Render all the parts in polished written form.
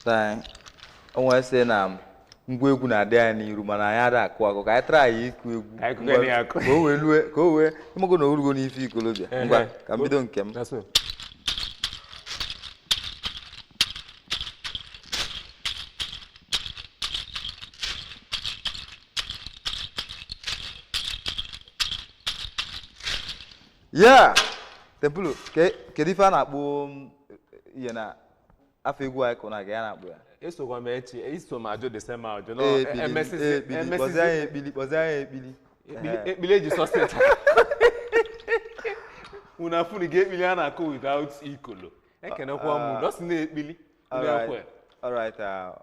Taa, o nwere sị na ngwa egwu na-adị anyị n'iru, mana anyị ada akụ akụ ka anyị try ịkụ egwu. Ka anyị kụkene ya akụ. Ka o wee lue, ka o wee ịmago na orugo n'ife ikolobịa. Ngwa, ka m bido nke m. Na so. Yeah, Tempulu, kedu ife a na-akpọ ihe na afọ egwu anyị kụ na ka ya na-akpọ ya? Esokwa m echi, iso m ajụ the same ajụ. No, Ekpili, emesizi ekpili, kpọzie anyị ekpili, kpọzie anyị ekpili. Ekpili, ekpili eji sausage. Unu afụnụ gị ekpili a na-akụ without ikolo. Ekenekwa m unu, ọ sị na ekpili. Unu ekwe. Alright,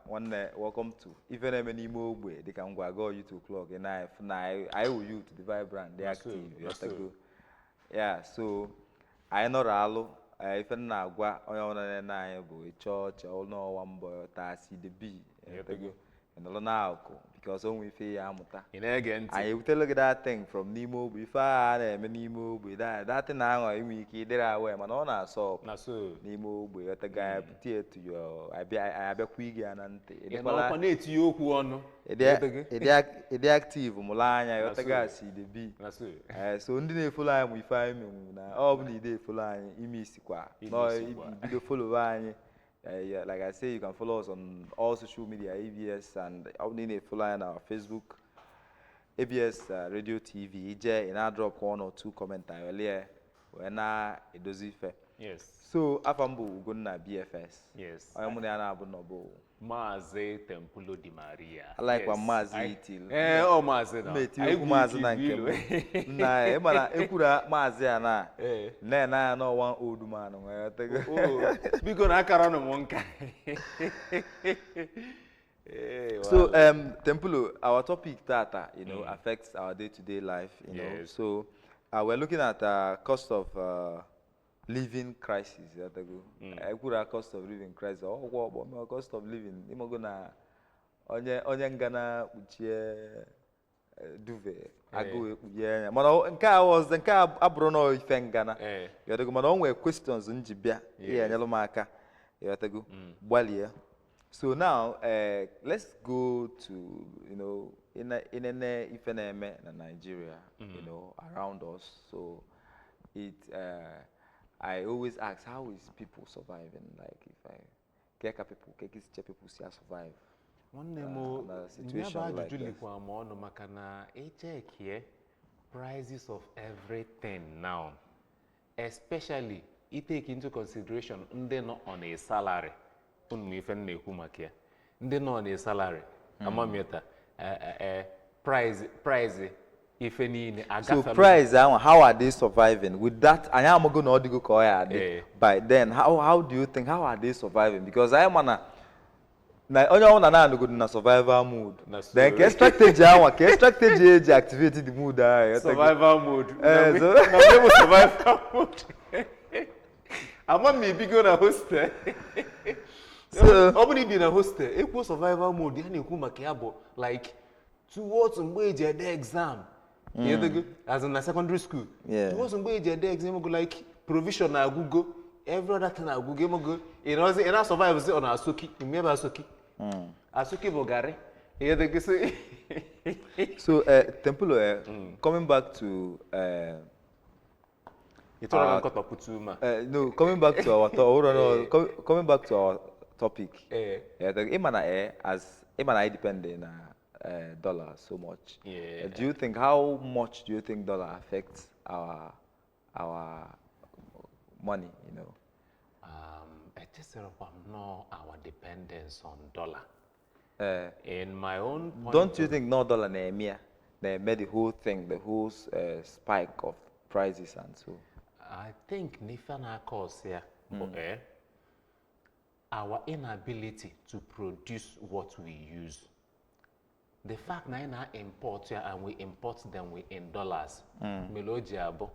nwanne, welcome to ife na-eme n'ime ogbe. Dịka ngwa go youth o'clock na na anyị wụ youth, the vibrant, the Na so, active. Na so. Yotago. Yeah, so anyị nọrọ alụ ife m na-agwa onye ọbụla na-ene anyị bụ ịchọ chọọ n'ọwa mbọ taa si the b. Yotago. Ị nọrọ n'akụ because o nwe ife ya amụta. Ị na-ege ntị. Anyị ewutela gị that thing from n'ime ogbe, ife a na-eme n'ime ogbe, that thing ahụ inwe ike ịdịrị awe, mana ọ na-asọ Na so. n'ime ogbe. Yotago, anyị put it to your anyị abịakwa ige ya na ntị. Ị Ịdịkwala nọkwa na-etinye okwu ọnụ. Yotago. ịdị active, mụrụ anya. Yotago, So. as e dey be. Na so. Ee, so ndị na-efollow anyị mụ ife anyị menwu na ọ bụ na ide efollow anyị ime isikwa Ime nọ isikwa. ibido follow anyị. Yeah, like I say, you can follow us on all social media, ABS, and ọ bụ na ị na-efollow anyị na Facebook, ABS Radio TV. Ije ị na-drop one or two comment, anyị welie wee na-edozi ife. So afa m bụ Ugonna BFS. Onye mụ na ya na-abụ nọ bụ Maazị Tempulo Di Maria. I like kwa Yes. Maazị Anyị- Itil. Ee, ọ maazị na. Mma etinye Anyị okwu bụ maazị ike na nke ilu. m nna anyị, ịma na ekwuru maazị a na na ya n'ọwa old man nwere tego. Oh, biko na akara nụ m nka. Ee, So wow. Tempulo, our topic tata, affects our day-to-day life. So we're looking at cost of living crisis. Yotago. Ekwuru cost of living crisis. Ọgwụ ọgbọ ma cost of living. Ịmago na onye ngana kpuchie duvet, agụụ ekpuchie ya. Mana nke a ọzọ, nke a abụrụ na ife ngana. Yotago, mana o nwere questions m ji bịa ihe enyelụ m aka. Yotago, gbalie. So now, let's go to, inene ife na-eme na Nigeria, around us. So I always ask, how is people surviving? Like, if I, keka people, keka people see survive Nwanne m, na ya bụ situation like ajụjụ this? likwa m ọnụ maka na echekie prices of everything now, especially I take into consideration ndị nọ on a salary. Unu ma ife m na-ekwu maka ya, ndị nọ on a salary amamiota price ife niile So agafela. price ahụ, how are they surviving with that? Anyị amago na ọ dịgo ka ọ ya adị. By then, how do you think, how are they surviving? Because anyị ma na onye ọbụla na-anọgodo na survival mode. Na so. Then ke strategy ahụ, ke strategy eji activate the mood ahụ? Survival mode. Eh, Na so- na mgbe bụ survival mode, ama m ibigo na hostel. So- Ọ bụrụ ibi na hostel, ekwu survival mode ya na-ekwu maka ya bụ like towards mgbe eji ede exam. Ịghọtago? As in na secondary school, towards mgbe eji ede exam, go like provision na agwụgo, every other thing agwụgo, ịmago ị nọzi ị na-survive zi ọ na asoki ime ebe asoki asoki bụ garị. Ịghọtago? So So Tempulo, coming back to ị tọrọ na nkọtọpụta ume a. No, coming back to our hold on, no, coming back to our topic. Yeah, ịma na as ịma na anyị depend na dollar so much. Do you think, how much do you think dollar affects our money? Echesịrịkwa m nọọ our dependence on dollar. In my own point Don't you think no dollar na-eme ya, na-eme the whole thing, the whole spike of prices and so? I think n'ife na-akọ ya bụ our inability to produce what we use. The fact na anyị na-import ya and we import them with in dollars mere o ji abụ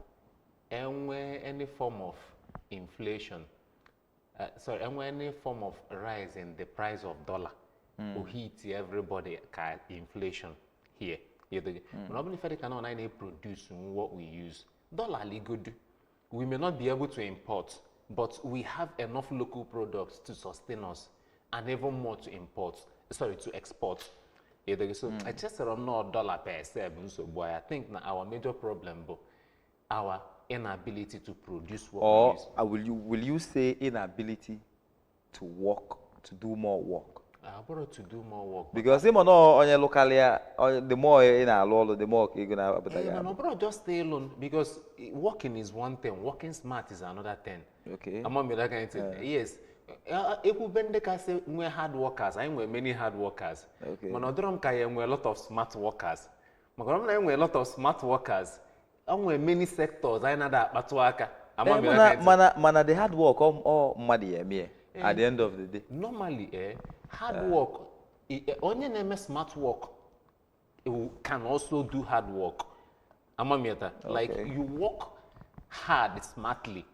enwe any form of inflation, sorry, enwe any form of rise in the price of dollar, o hit everybody ka inflation here. Mana ọ bụrụ ife dị ka na ọ na anyị na-produce what we use, dollar ligodu, we may not be able to import, but we have enough local products to sustain us. and even more to import, sorry, to export. So echesịrọ m na dollar per se bụ nsogbu anyị. I think na our major problem bụ our inability to produce what we Or use. will you say inability to work, to do more work? Ọ bụrụ to do more work. Because ịma na onye lụkarịa, the more ị na-alụ ọlụ, the more ka ego na-abata gị. Mana ọ bụrụ just alone, because working is one thing, working smart is another thing. Ama m that kind of thing. Yes. Ekwube ndị kasị nwee hard workers, anyị nwere many hard workers. Mana ọ dịrọ m ka ya nwee a lot of smart workers. Maka na ọ bụrụ na anyị nwere a lot of smart workers, o nwere many sectors anyị na-ada akpatụ aka. Ama m that mana kind of thing. Mana the hard work, ọ mmadụ ya eme ya at the end of the day. Normally, hard work, onye na-eme smart work can also do hard work. Amamiata. Like you work hard smartly.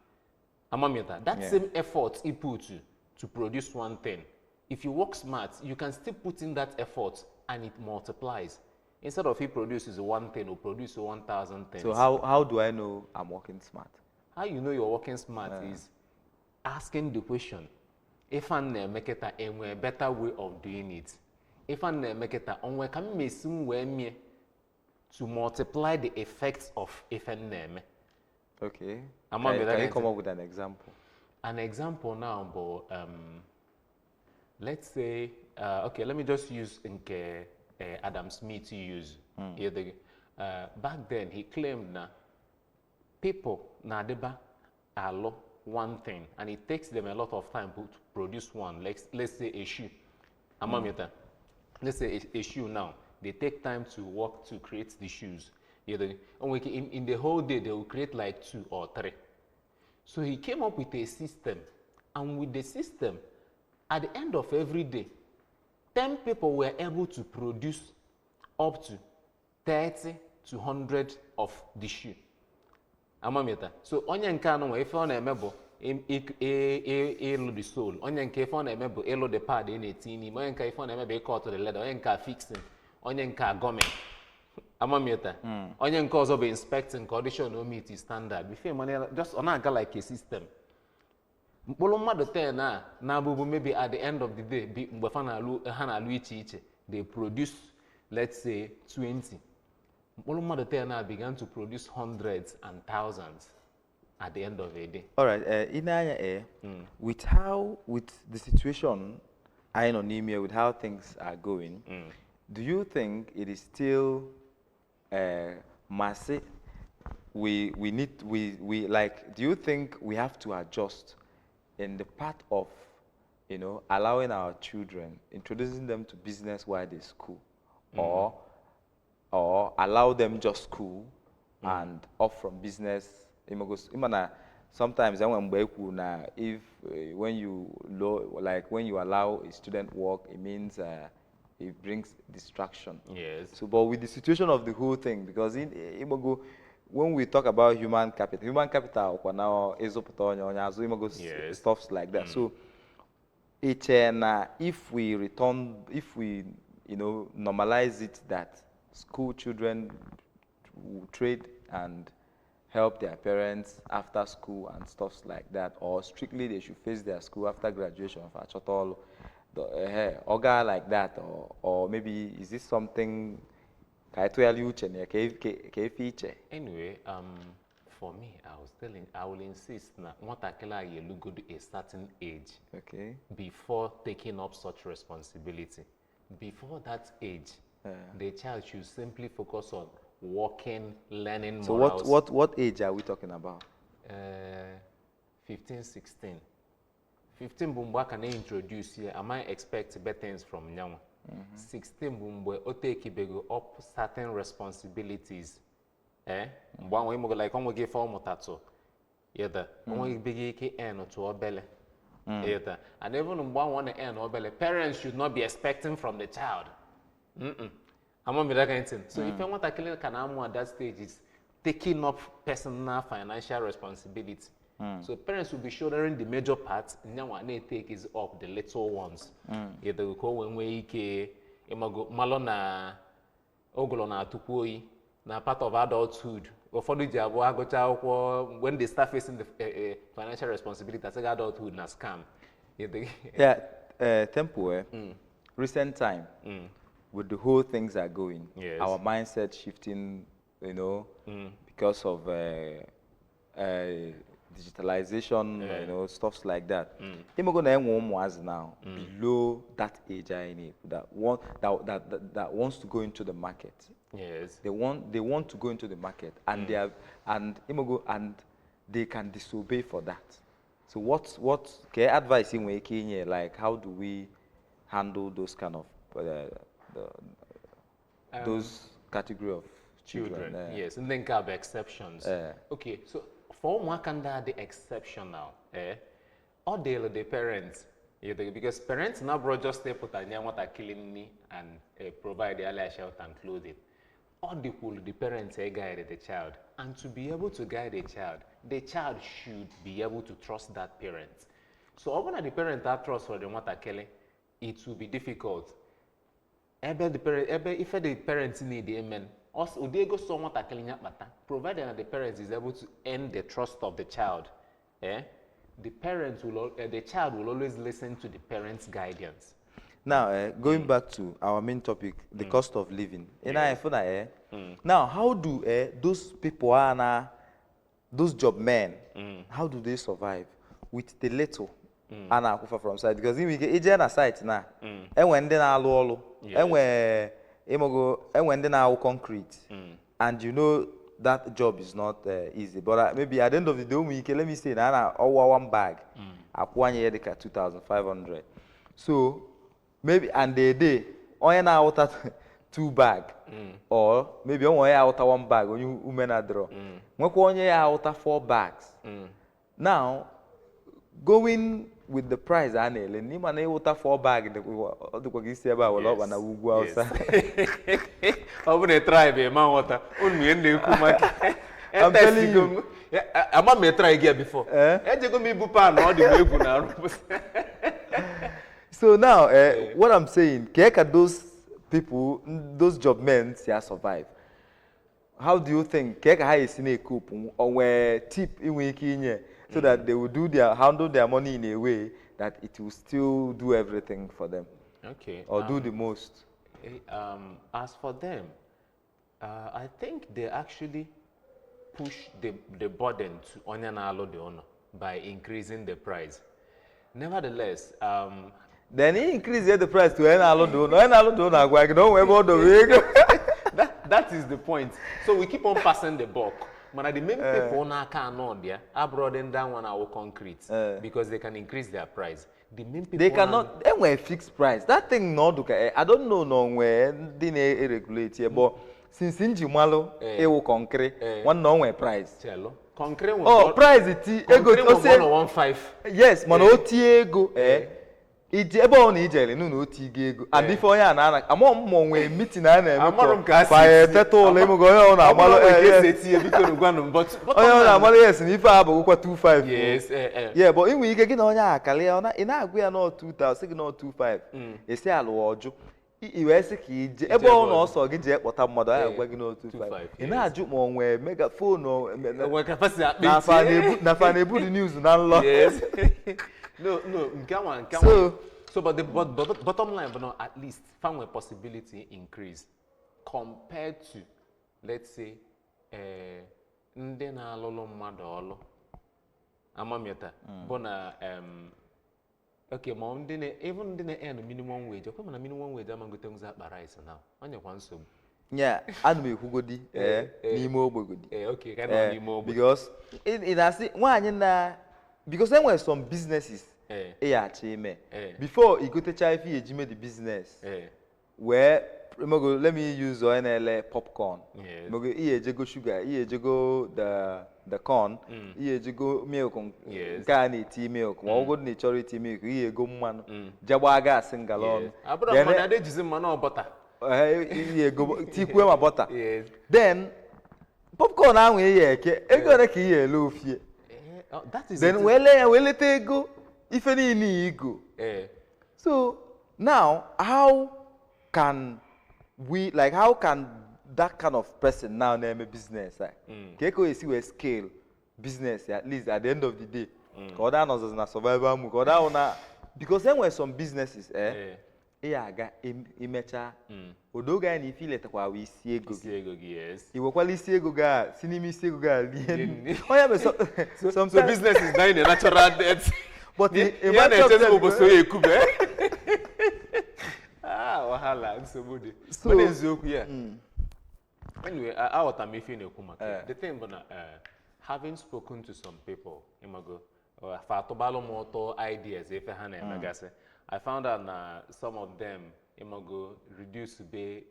Amamiata. That same effort you put to produce one thing, if you work smart, you can still put in that effort and it multiplies. Instead of he produces one thing or produce 1,000 things. So how do I know I'm working smart? How you know you're working smart is asking the question, if I'm na-emeketa enwe better way of doing it? If I'm na-emeketa onwe ka m mesi m wee mie to multiply the effects of ife m na-eme? Okay. Ama Can, m that can you kind come up with an example? An example now bụ, let's say, okay, let me just use nke Adam Smith use. Back then he claimed na people na-adịba alụ one thing and it takes them a lot of time to produce one. Let's say a shoe. Amamita. Let's say a shoe now. They take time to work to create the shoes. And in the whole day, they will create like two or three. So he came up with a system. And with the system, at the end of every day, 10 people were able to produce up to 30 to 100 of the shoe. Amamita. So onye nke anọ nwe ife ọ na-eme bụ ịlụ the sole. Onye nke ife ọ na-eme bụ ịlụ the pad ị na-etinye n'ime. Onye nke ife ọ na-eme bụ ịkọtụ the leather. Onye nke a fixing. Onye nke a gumming. Amamita. Onye nke ọzọ bụ inspecting ka ọ dị sure na o meet standard. Before money just ọ na-aga like a system. Mkpụrụ mmadụ 10 a na-abụbu maybe at the end of the day bi mgbe fa na-alụ ha na-alụ iche iche, they produce, let's say, 20. Mkpụrụ mmadụ 10 a began to produce hundreds and thousands at the end of a day. All right. In anya, with the situation anyị nọ n'ime, with how things are going, do you think it is still massive? We need we like. Do you think we have to adjust in the part of allowing our children, introducing them to business while they school, or allow them just school and off from business? Ịma na sometimes enwe mgbe e kwuru na if when you low, like when you allow a student work, it means it brings distraction. So, but with the situation of the whole thing, because in ịmago, when we talk about human capital kwa na ịzụpụta onye onye azụ ịmago stuffs like that. So, eche na if we return, if we normalize it that school children will trade and help their parents after school and stuffs like that, or strictly they should face their school after graduation for achọta ọlụ, ọ gaa like that, or maybe is this something ka anyị tụgharịa uche na ya ka efe iche? Anyway, for me, I was telling, I will insist na nwatakịrị a ga-elugodo a certain age before taking up such responsibility. Before that age, the child should simply focus on working, learning So what morals. What age are we talking about? 15, 16. 15 bụ mgbe a ka na-introduce ya, am I expect better things from nyanwa. 16 bụ mgbe o tekibego up certain responsibilities. Mgbe ahụ ịmụgo like onweghị ife ọ mụtatụ yeda onweghị ike earn tụ obele yeda, and even mgbe ahụ ọ na-earn obele, parents should not be expecting from the child. Ama m that kind of thing. So ife nwatakịrị ka na-amụ at that stage is taking up personal financial responsibility. So parents will be shouldering the major part, nyanwa na-take is up the little ones. Yeda ka o wee nwee ike ịmago malụ na ogolo na-atụkwu oyi na part of adulthood. Ụfọdụ ji abụọ agụcha akwụkwọ, when they start facing the financial responsibility, asị gị adulthood na scam. Yeah. Tempo, recent time, with the whole things are going, our mindset shifting, because of digitalization, stuffs like that. Ịmago na enwe ụmụazị now below that age anyị na-ekwu that want that, that, that, that wants to go into the market. They want to go into the market and they are and ịmago and they can disobey for that. So what ka advice ị nwere ike inye, like, how do we handle those kind of those category of children? Children. Yes, ndị nke a bụ exceptions. Okay, so for ụmụaka ndị a dị exceptional, ọ dịrị the parents, because parents na bụrụ just ịpụta nye nwatakịrị nri and provide ya shelter and clothing. Ọ dịkwuru the parents e guide the child, and to be able to guide a child, the child should be able to trust that parent. So ọ bụrụ na the parent a trust for the nwatakịrị, it will be difficult. Ebe the parent, ebe ife the parents need eme, ụdị ego so nwatakịrị ya kpata, provided that the parent is able to earn the trust of the child, the parent will the child will always listen to the parent's guidance. Now, going back to our main topic, the cost of living. In our now, how do those people are now, those job men, how do they survive with the little a na-akwụfa from site? Because ị nwere ike ije na site na enwe ndị na-alụ ọlụ, enwe ịmago enwe ndị na-awụ concrete, and you know that job is not easy, but maybe at the end of the day, ụmụ ike, let me say na a na ọwa one bag akwụ anyị ya dịka 2500, so maybe and the day onye na-awụta two bag or maybe onwe onye awụta one bag, onye ume na-adịrọ nwekwa onye ya awụta four bags. Now, going with the price a na-ele n'ịma na ịwụta four bag ọ dịkwa ka isi ebe a were ọkpa na ugwu Hausa. Ọ bụ na tribe ema nghọta unu ihe na-ekwu maka I'm telling you. Ama m try gị before. Eh? Ejego m ibu pan, ọ dị m egwu na arụ. So now, what I'm saying, ka those people, those job men si survive? How do you think ka ha esi na-ecope, o nwee tip ị nwere ike inye so that they will do their handle their money in a way that it will still do everything for them or do the most? As for them, I think they actually push the burden to onye na-alụ the owner by increasing the price. Nevertheless, Then he increase the price to onye na-alụ dị ụlọ, onye na-alụ dị ụlọ agwa gị na o nwee ebe ọ dobe ego. That is the point. So we keep on passing the buck. Mana the main people n'aka anọ dị ya abụrụ dị ndị anwa na-awụ concrete because they can increase their price. The main people They cannot. Enwere fixed price, that thing na ọdụ ka I don't know na onwe ndị na-eregulate ya, but since nji malụ ịwụ concrete, nwanne, o nwee price. Chelo. Concrete nwe Oh, price ti ego concrete nwe ose 115. Yes, mana o tie ego, ije ebe ọ na ijere nụ na o tigo ego and ife onye a na-ana ama m ma o nwee meeting a na-eme. Amarọ m ka a si ka ya eti. eteta ụlọ ịmụgo onye ọ na-amalụ. Amarọ m ka esi yes. eti ya, biko nụ gwanụ m, but Onye ọ na-amalụ, yes, na ife a bụgụkwa 25. Yes. Yeah, but ị nwere ike gị na onye a akarịa, ị na-agụ ya nọ 2000, sị gị nọ 25, esi alụwa ọjụ. I wee sị ka ije ebe ọ na ebe ọsọ gị jee kpọta mmadụ anyị agwa gị nọ 25. 25. Ị na-ajụ ma ọ nwee megaphone Enwe ka fa si akpa na afa iti. na afa na-ebu the news na nlọ. Yes. No, nke anwa nke anwa. So but the but bottom line, but no, at least found a possibility increase compared to, let's say, ndị na-alụlụ mmadụ ọlụ amamiota bụ na okay, ma ndị na even ndị na-earn minimum wage, ọkwa mana minimum wage ama ngote nzi akpa rice na ọ nyekwa nsogbu. Nya ana m ekwugodi n'ime ogbegodi. Okay, ka nọ n'ime ogbe. Because ị na-asị nwaanyị na because enwere some businesses ị ya achọ ime before i gotecha ife ya eji mee the business, wee mogo, let me use onye na-ele popcorn. Mogo ihe ejego sugar, ihe ejego the corn, ihe ejego milk, nke a na-eti milk, ma ọ bụgodị na ị chọrọ iti milk, ihe ego mmanụ, jee gbaa gas ngala ọnụ. Abụrụ Then, mmanụ ada ejizi mmanụ ọ butter. Ihe ego tikwue ma butter. Then popcorn ahụ ihe eke ego ole ka ihe ele ofie? Oh, that is Then it. wee lee ya wee leta ego ife niile igo. So now, how can we, like, how can that kind of person now na-eme business, like, ka eko esi wee scale business ya, at least at the end of the day, ka ọ daa nọzọzi na survival mode, ka ọ daa hụ na Because enwere some businesses, Eh. ị ya aga imecha odoge anya na ife iletakwa wụ isi ego gị. Isi ego gị, yes. I wekwala isi ego gị a si n'ime isi ego gị a rie Rie nri. nri. Onye bụ So sometimes business is dying a natural death. But Ihe a na-echezi bụ ụbọchị onye ekube. Ah, wahala, nsogbu dị. Mana eziokwu ya. Anyway, aghọtara m ife ị na-ekwu maka ya. The thing bụ na having spoken to some people, ịmago, fa atụbalụ m ụtọ ideas ife ha na-emegasị. I found out na some of them, ịmago, reduce be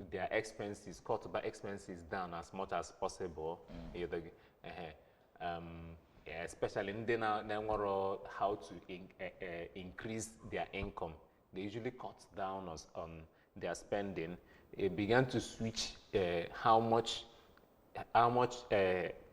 their expenses, cut by expenses down as much as possible. Ịghọtago? Ehe. Yeah, especially ndị na-enwero how to increase their income. They usually cut down on their spending. They began to switch how much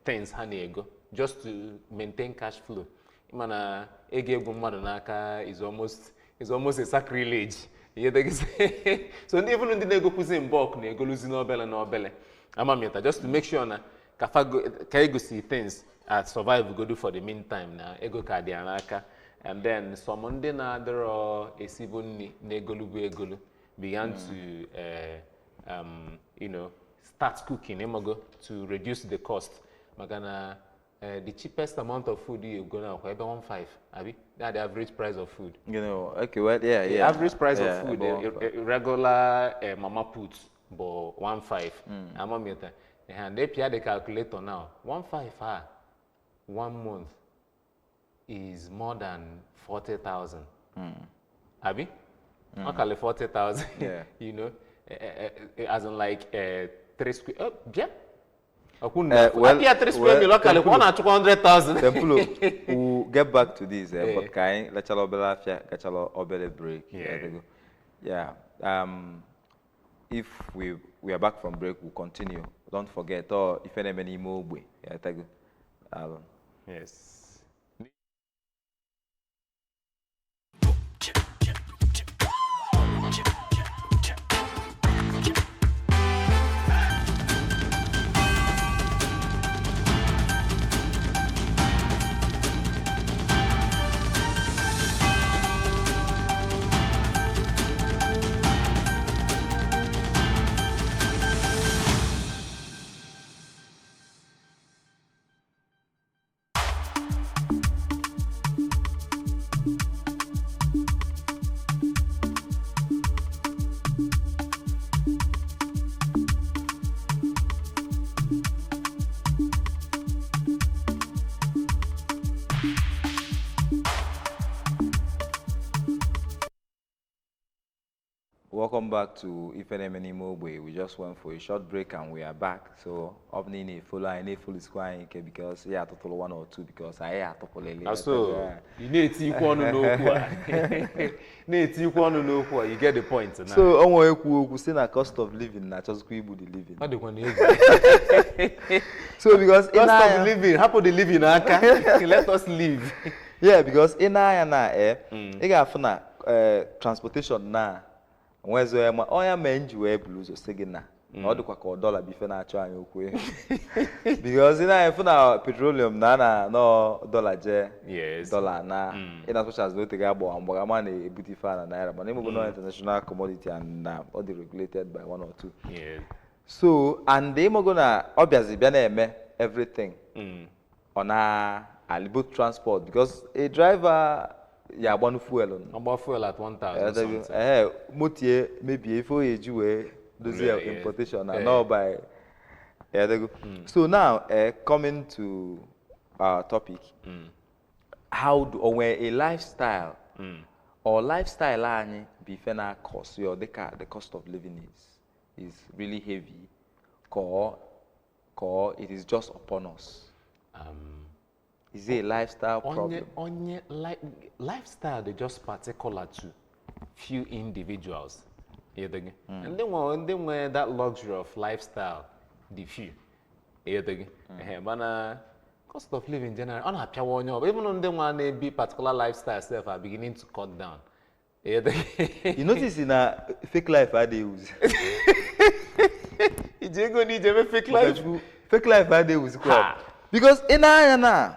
things ha na-ego just to maintain cash flow. Mana ego egwu mmadụ n'aka is almost a sacrilege. Ihe dịgịsị. So ndị, even ndị na-egokwuzi in bulk na-egoluzi n'obele n'obele. Ama m yata, just to make sure na ka ka egosi things at survive godu for the meantime, na ego ka dị ya n'aka. And then some ndị na-adịrọ esibu nri na-egolubu egolu began to start cooking, ịmago, to reduce the cost, maka na the cheapest amount of food you go now kwa ebe 15, abi that the average price of food. Okay, well, yeah, The average price of food, about 1.5. regular mama put bụ 15. Ama m yata. And they pia the calculator now, 15, ah, one month is more than 40,000, abi ọ kalị 40,000. Yeah. As in like three square, oh, bịa ọkwụ Well, apịa 3 square well, meal, ọ kalịkwa ọ na-achụkwa 100,000. Tempulo, we'll get back to this, but ka anyị lechara obere afịa, gachala obere break. Yeah. If we are back from break, we'll continue. Don't forget, oh, ife na-eme n'ime ogbe. Yeah, tego. Yes. Welcome back to Ife Na-eme n'ime ogbe. We just went for a short break and we are back. So, ọ bụ na ị na-efollow anyị, na-efollowsikwa anyị ike because ya atụtụrụ one or two because anyị atụpụlele. Na so ị na-etikwu ọnụ n'okwu a, na-etikwu ọnụ n'okwu a, you get the point now. So, o nwere ekwu okwu si na cost of living na-achọzikwa igbu the living. Ọ dịkwa na egwu. So, because ị Cost na-anya of living, hapụ the living aka, let us live. Yeah, because ị na-anya na ị ga-afụ na transportation na nwezo ya, ma ọ ya mee m ji wee buru ụzọ sị gị na ọ dịkwa ka ọ dọla bụ ife na-achọ anyị okwu, because ị na-anya fụ na petroleum na na nọ dọla jee dọla na ị na as na otego agbawa mgbaga ma na-ebute ife a na naira, mana ịmụgo na international commodity and na ọ dị regulated by one or two. So and ịmụgo na ọ bịazi bịa na-eme everything ọ na both transport, because a driver ya agbanụ fuel. Ọgba fuel at 1000 something. Ee, motie mebie, ife o eji wee dozie importation na no by yeah. So now, coming to our topic, how do o nwere a lifestyle or lifestyle anyị bụ ife na-cost ya dịka the cost of living is really heavy, ka ọ it is just upon us? Is it a lifestyle Onye problem? Onye lifestyle dị just particular to few individuals. Ịghọtago? Ndị nwe that luxury of lifestyle dị few. Ịghọtago? Ehe, mana cost of living general, ọ na-apịawa onye ọbụla. Even ndị nwa na-ebi particular lifestyle sef are beginning to cut down. Ịghọtago? You notice na fake life adịghị ewuzi. Iji ego na ije eme fake life. Chukwu, fake life adịghị ewuzikwa. Ha. Because ị na-anya na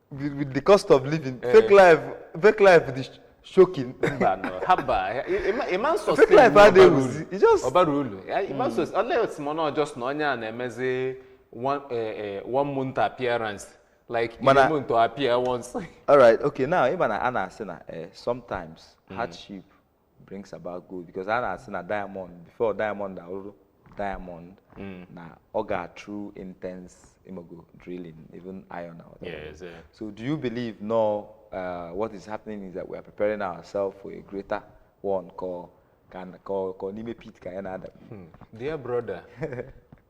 With the cost of living, fake life dị shocking. Mba, no, haba, ịma Fake sustain. Life adịghị ewuzi. It just Ọbara ulu. Ya, ịma unless mana just na onye a na-emezi one month appearance, like in a month to appear once. All right, okay, now ịma na a na-asị na sometimes hardship brings about good, because a na-asị na diamond, before diamond awụrụ diamond, na ọ ga through intense imogo drilling, even iron or whatever. Yes. So do you believe no, what is happening is that we are preparing ourselves for a greater one called can call n'ime pit ka ya na-ada? Dear brother,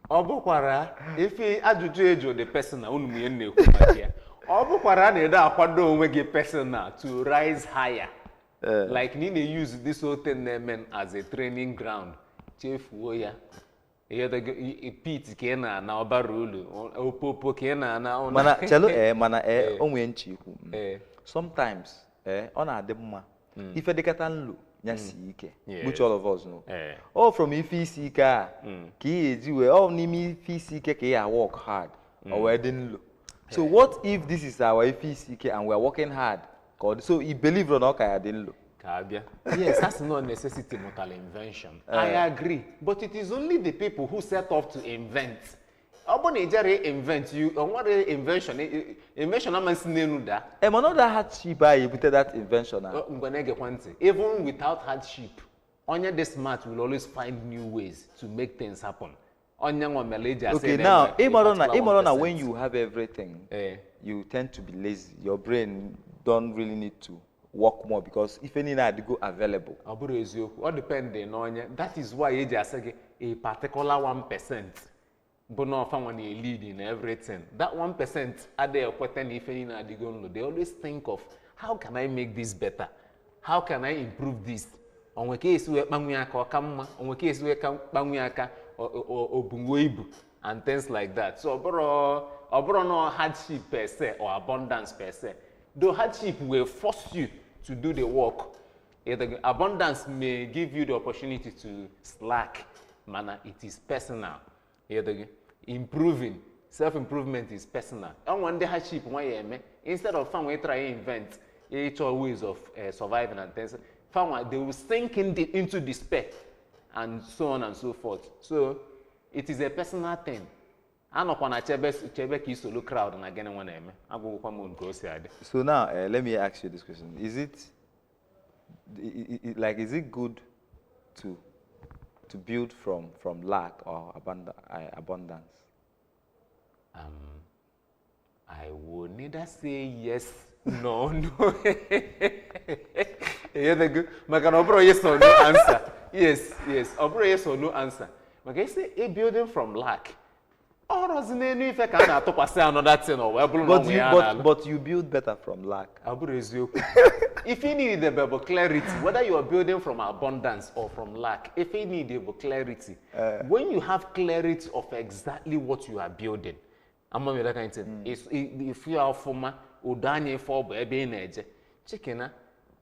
ọ bụkwara ife ajụjụ eju the personal unu m ihe m na-ekwu maka ya. Ọ bụkwara na ede akwado onwe gị personal to rise higher, like na ị na-use this whole thing na-eme as a training ground, chefuo ya. Ihe pit ka ị na-ana, ọbara ulu opopo ka ị na-ana Mana chelu, mana o nwee nchi ikwu. Sometimes ọ na-adị mma ife dịkata nlo ya sie ike, which all of us know. All from ife isi ike a ka ị ga-eji wee ọ n'ime ife isi ike ka ị ya work hard, ọ wee dị nlo. So what if this is our ife isi ike and we are working hard ka ọ dị, so i believe na ọ ka ya dị nlo? Ka abịa, yes, that's not necessity mortal invention. I agree, but it is only the people who set up to invent. Ọ bụ na ị jere invent, you o nwere invention, invention ama nsi n'elu daa. Mana ọ da hardship a ebute that invention a. Ngwa, na-egekwa ntị. Even without hardship, onye dị smart will always find new ways to make things happen. Onye nwa mere eji asị Okay, na now enwe a ịmarụ na particular ịmarụ na 1%. When you have everything, you tend to be lazy. Your brain don't really need to work more because ife niile adịgo available. Ọ bụrụ eziokwu, ọ depend n'onye. That is why eji asị gị a particular 1% bụ na ọfanwa na-lead in everything. That 1% adịghị ekweta na ife niile adịgo nlo. They always think of, "How can I make this better? How can I improve this? Onwe ka esi wee kpanwe aka ọ ka mma, onwe ka esi wee ka kpanwe aka obunwo ibu," and things like that. So ọ bụrụ na hardship per se or abundance per se, though hardship will force you to do the work. The abundance may give you the opportunity to slack, mana it is personal. Improving, self-improvement is personal. Ọnwa ndị hardship nwa ya eme, instead of fanwa try invent ịchọ ways of surviving and things, fanwa they will sink into despair and so on and so forth. So it is a personal thing. Anọkwa na chebe chebe ka isolu crowd na gịnị nwa na-eme agwụgwụkwa m nke o si adị. So now, let me ask you this question. Is it, like, is it good to build from lack or abundance? I will neither say yes nor no. Ịghọtago? Maka na ọ bụrụ yes or no answer. Yes. Ọ bụrụ yes or no answer. Maka isi a building from lack, ọrọzi n'elu ife ka a na-atụkwasị another thing, ọ wee bụrụ na But ọ you ya but na-alụ. But you build better from lack. Ọ bụrụ eziokwu. If you need bụ clarity, whether you are building from abundance or from lack, if you need bụ clarity. When you have clarity of exactly what you are building, ama m that kind of thing. If you are ọfụma, udo anya ife ọ bụ ebe ị na-eje. Chikena,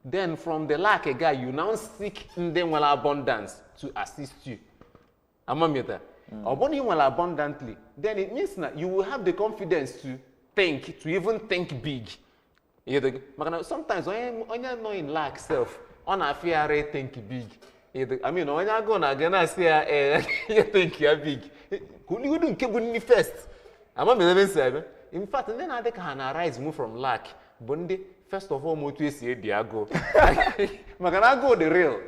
then from the lack guy, you now seek ndị nwere abundance to assist you. Amamita. Ọ bụrụ na ị nwere abundantly, then it means na you will have the confidence to think, to even think big. Ịghọtago? Maka na sometimes onye nọ in lack self, ọ na-afịa ya ara think big. Ịghọtago? I mean, onye agụụ na-aga na-asị ya ee ya think ya big. Ka oligodu nke bụ nni first. Ama m ebe m si abịa. In fact, ndị na-adị ka ha na rise move from lack bụ ndị first of all ma otu esi ebi agụụ. Maka na agụụ dị real.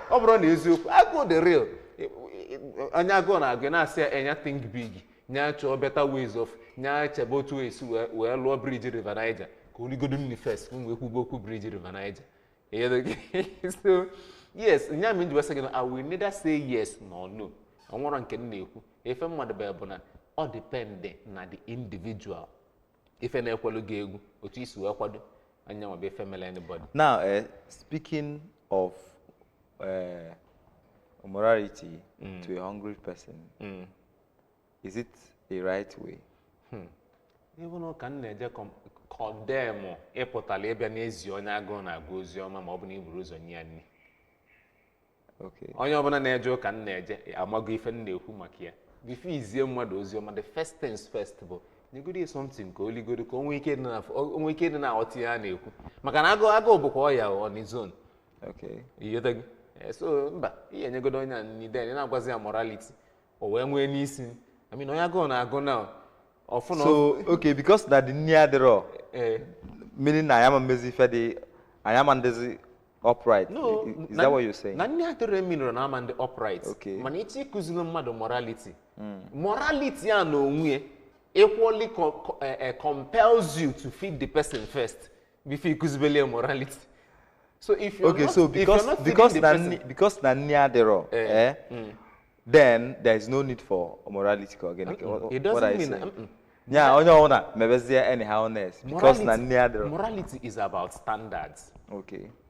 Ọ bụrụ na eziokwu, agụụ dị real. Onye agụụ na-agụ na-asị ya enya think big, nya chọọ better ways of nya chebe otu esi wee lụọ bridge River Niger, ka oligodo nni first ka m wee kwugo okwu bridge River Niger. So yes, nya m ji wee sị gị na I will neither say yes nor no. Ọ nwere nke m na-ekwu ife mmadụ bụ na ọ depend na the individual, ife na-ekwelu gị egwu, otu isi wee kwado anya nwa bụ ife mere anybody. Now, speaking of morality to a hungry person, is it a right way? Even ụka m na-eje condemn ịpụtala ịbịa n'ezi onye agụụ na-agụ ozi ọma, ma ọ bụ na iburu ụzọ nye ya nri. Onye ọbụla na-eje ụka m na-eje amago ife m na-ekwu maka ya. Before izie mmadụ ozi ọma, the first things first bụ Nyegodi ya something ka o ligodo, ka o nwee ike ịdị na-aghọta ihe a na-ekwu, maka na agụụ, agụụ bụkwa ọya on its own. Ịghọtago? So mba, ihe enyegodo onye a nni, then ị na-agwazi ya morality, o wee nwee n'isi. I mean, onye agụụ na-agụ na ọfụ na So okay, because na the nni adịrọ, meaning na anyị ama mmezi ife dị, anyị ama ndezi upright? No. Is that what you're saying? Na nni adịrọ eminụrụ na ama ndị upright. Mana ịchọ ịkụziri mmadụ morality, morality a na onwe ya equally compels you to feed the person first before ịkụzibele ya morality. So if you're not, so if you're because not feeding because the na person, nni, because na nni adịrọ, then there is no need for morality ka gịnị? It What doesn't are you mean saying? mm-mm. Yeah, onye ọbụla mebezie anyhowness because na nni adịrọ. Morality is about standards.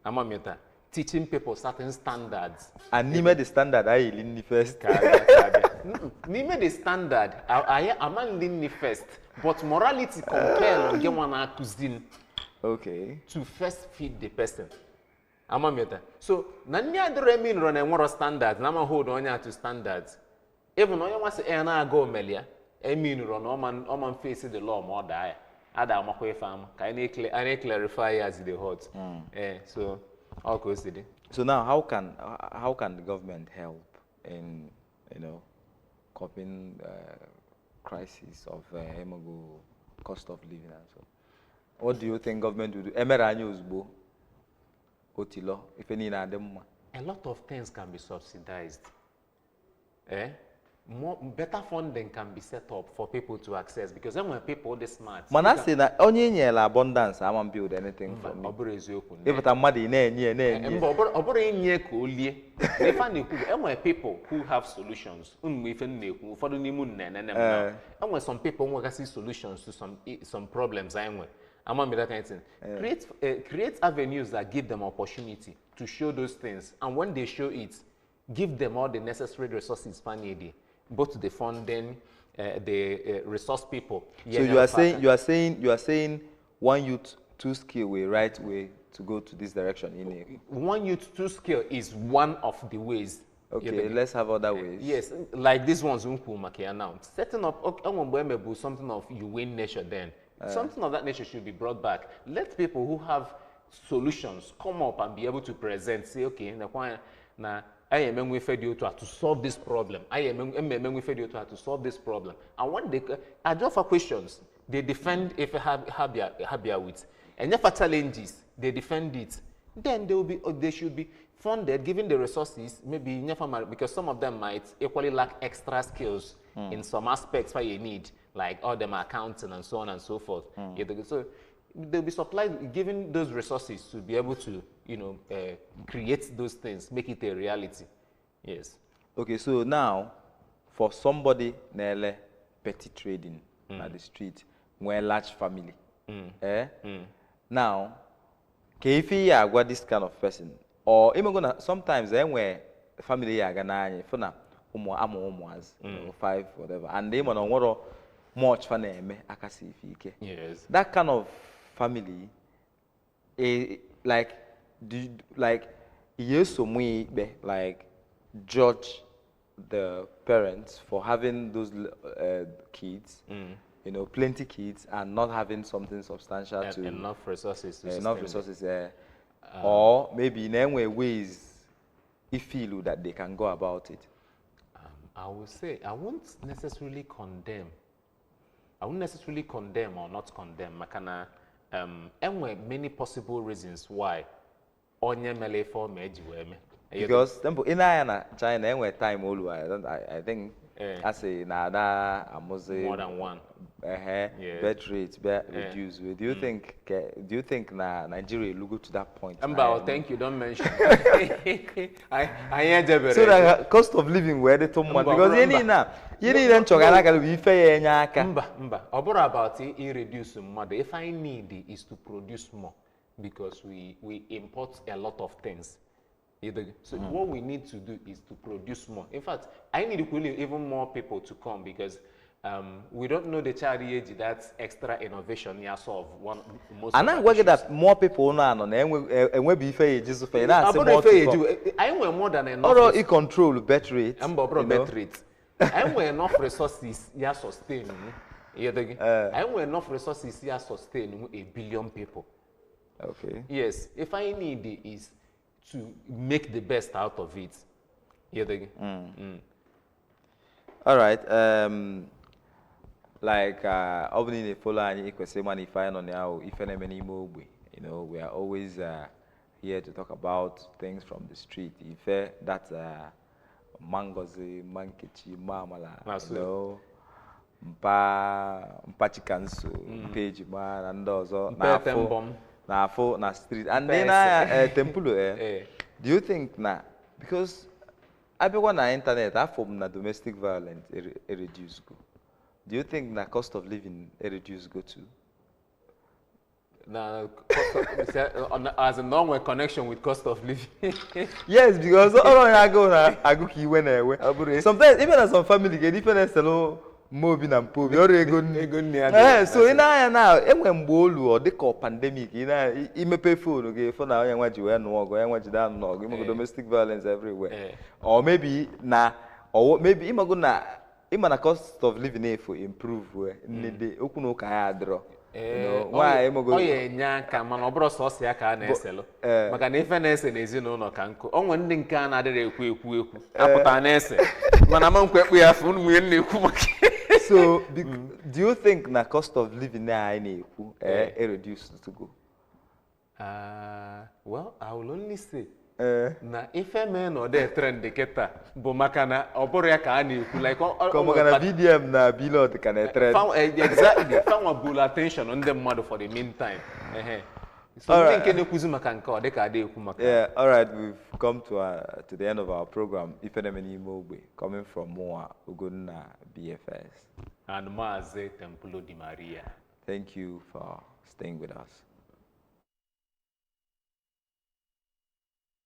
Amamịta, teaching people certain standards. And n'ime the standard, anyị eli nni first? Ka abịa, ka abịa. N'ime the standard, anyị ama ndị nni first, but morality compel gị nwa na-akụzi to first feed the person. Amamịta, so na nni adịrọ eme nrọ na enwero standards na ama hold onye a to standards. Even onye nwasị ya na-aga omelia emi nrọ na ọma face the law, ma ọ daa ya ada amakwa ife ama ka anyị na-clarify ya as e dey hot. So ọ ka o si dị. So now, how can the government help in coping crisis of emago cost of living and so? What do you think government will do? Emere anyị ozugbo otilo ife niile adị mma. A lot of things can be subsidized. Eh? More, better funding can be set up for people to access, because then when people dey smart. Mana a sị na onye enyela abundance ama build anything from Ọ it. bụrụ eziokwu. Ịpụta mmadụ, ị na-enye ya, na-enye ya. Mba, ọ bụrụ inye ka o lie. Na ife a na-ekwu bụ, enwere people who have solutions. Unu ma ife m na-ekwu, ụfọdụ n'ime unu na-enene m now. Enwere some people nwegasị solutions to some problems anyị nwere. Ama m that kind of thing. Create avenues that give them opportunity to show those things, and when they show it, give them all the necessary resources fa need, both the funding, the resource people. So you are saying one youth two skill way right way to go to this direction in a One youth two skill is one of the ways. Okay, let's have other ways. Yes, like these ones m kwuru maka ya now. Setting up, okay, enwe mgbe emebu something of You Win Nation then. Something of that nature should be brought back. Let people who have solutions come up and be able to present, say, "Okay, nekwa na anyị emenwe ife dị otu a to solve this problem. Anyị emenwe ife dị otu a to solve this problem." And when they ajụ questions, they defend ife ha bịa with. Enyefa challenges, they defend it. Then they should be funded, given the resources, maybe nyefa because some of them might equally lack extra skills in some aspects where you need, like all them accounting and so on and so forth. Yeah, so they'll be supplied, given those resources to be able to create those things, make it a reality. Yes. Okay, so now for somebody na-ele petty trading na the street, nwee large family, eh? Now, ka ife ya agwa this kind of person, or imego na sometimes enwe family ya aga n'anya fụ na ụmụ amụ ụmụazị, five whatever, and ịma na onwero much fa na-eme akasi ife ike. That kind of family, like do you, like ihe so mụ ikpe, like judge the parents for having those kids, plenty kids, and not having something substantial to Enough resources to enough sustain them. Resources, or maybe in any ways if feel that they can go about it? I will say I won't necessarily condemn. I won't necessarily condemn or not condemn. Maka na enwe many possible reasons why onye mere ife ọ ma eji wee mee. Because tempo ị na-anya na China, enwe time olu I don't I think a sị na ada amụzi More than one. Ehe, birth rate be reduce. Do you think na Nigeria elugo to that point? Mba, Na oh, thank you, don't mention. Anyị ejebere. So that cost of living wee dịtụ mma. Mba, ọ Because bụrụ ihe mba. niile a, ihe niile m chọgara aka bụ ife ya enye aka. Mba, mba, ọ bụrụ about i reduce mmadụ. If I need is to produce more, because we import a lot of things. So what we need to do is to produce more. In fact, I need really even more people to come, because we don't know the child age that extra innovation ya solve one most A of our na-agwa gị issues. that more people na-anọ na enwebu ife ya eji zụfe ya na-asị Ọ bụrụ more ife ya to come. eji, anyị nwere more than enough. Ọrụ i control birth rate. Mba, ọ bụrụ you know. birth rate. Anyị nwere enough resources ya sustain. Ịghọtago? Anyị nwere enough resources ya sustain a billion people. Yes, if I need is to make the best out of it. Ịghọtago? All right. Like ọ bụrụ na ị na-efollow anyị, ị kwesịrị ịma na ife anyị nọ na ya wụ ife na-eme n'ime ogbe. We are always here to talk about things from the street. Ife that Mma Ngozi, Mma Nkechi, Mma Amala, Na so. Mpa Mpa Chikanso, Mpa Ejima na ndị ọzọ Mpa na-afụ Etembom. na-afụ na street. And Mpa then Ese. Tempulo, do you think na because abịakwa na internet, afọ m na domestic violence reduce go. Do you think na cost of living reduce go too? Na cost of, as in no nwere connection with cost of living. Yes, because ọrụ onye agụụ na agụ ka iwe na-ewe. Ọ bụrụ Sometimes even na some family ga ife na-eselu mma obi na mpa obi, ọrụ ego nri. Ego nri adịghị. Ee, so ị na-anya na enwe mgbe olu ọ dịka pandemic, ị na imepe phone gị fụ na onye nwa ji wee nụọ ọgụ, onye nwa jide anụ n'ọgụ, imego domestic violence everywhere. Or maybe na or maybe ịmago na ịma na cost of living efu improve wee nnede okwu na ụka ya adịrọ. Nwaanyị ịmago Ọ ya enye aka, mana ọ bụrụ sọsọ ya ka a na-eselụ, maka na ife na-ese n'ezinụlọ ka nkụ o nwere ndị nke a na-adịrị ekwu ekwu ekwu apụta na-ese, mana ama nkwe ekpu ya afọ unu nwunye na-ekwu maka. So do you think na cost of living na anyị na-ekwu reduce to go? Well, I will only say na ife mee na ọ dị trend kịta bụ maka na ọ bụrụ ya ka a na-ekwu, like Ka ọ maka na VDM na Blord ka na-etrend. Exactly, fanwa bulu attention ndị mmadụ for the meantime. Ehe. So ndị nke na-ekwuzi maka nke ọ dịka ada ekwu maka. Yeah, all right, we've come to the end of our program, Ife Na-eme n'ime ogbe, coming from Moa Ugonna BFS. And Maazị Tempulo Di Maria. Thank you for staying with us.